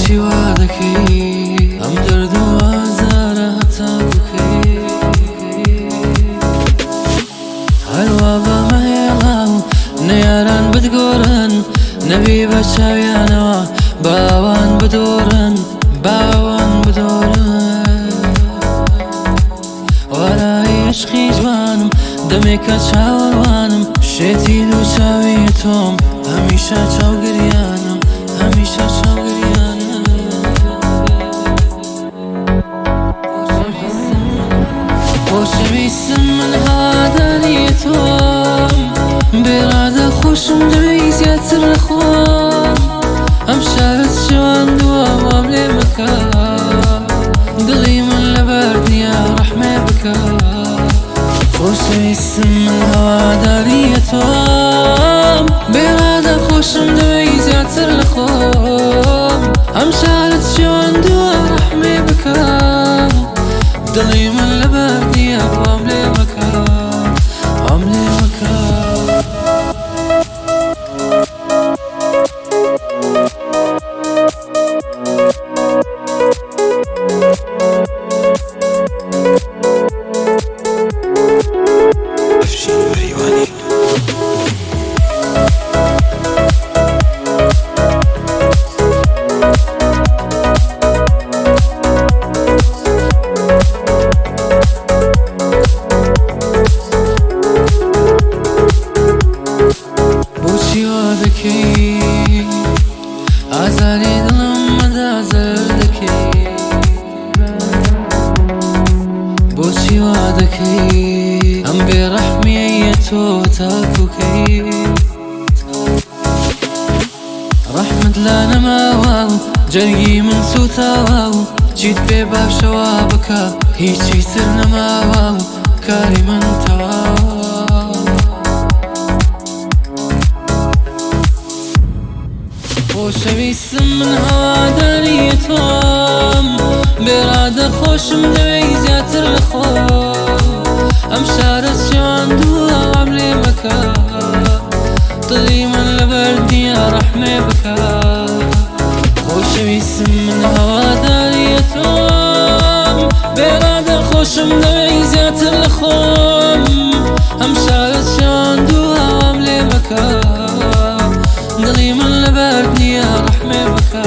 بۆچی وا دەکەی ئەم دەرد و ئازارە هەتاکو کەی؟ هەروا بە مەهێڵە و نەیاران بتگۆڕن، نەبی بە چاویانەوە باوان بدۆڕن، باوان بدۆڕن. وەرای عشقی جوانم دەمێکە چاوەڕوانم، شێتی دوو چاوی تۆم هەمیشە چاوگریانم، هەمیشە چاوگریانم. خۆشەویستم من هەواداری تۆم، بێڕادە خۆشم دەوێی زیاتر لە خۆم. ئەم شارەت شێواندووە وام لێ مەکە، دڵی من لەبەر نییە ڕەحمێ بکە. خۆشەویستم من هەواداری تۆم، بێڕادە خۆشم دەوێی زیاتر لە خۆم. ئەم شارەت شێواندووە ڕەحمێ بکە، دڵی من لەبەر نییە وام لێ مەکە، وام لێ مەکە. ئەفشین مەریوانی. بۆچی وا دەکەی ئازاری دڵم مەدا زەرەر دەکەی؟ بۆچی وا دەکەی ئەم بێڕەحمیەیە تۆ تاکو کەی؟ ڕەحمت لا نەماوە و جەرگی من سوتاوە و چیت پێ باشەوە بکە، هیچی تر نەماوە و کاری من تەواوە. خۆشەویستم من هەواداری تۆم، بێڕادە خۆشم دەوێی زیاتر لە خۆم. ئەم شارەت شێواندووە وام لێ مەکە، دڵی من لەبەر نییە ڕەحمێ بکە. خۆشەویستم من هەواداری تۆم، بێڕادە خۆشم دەوێی زیاتر لە خۆم. ئەم شارەت شێواندووە وام لێ مەکە، دڵی من لەبەر نییە ڕەحمێ بکە.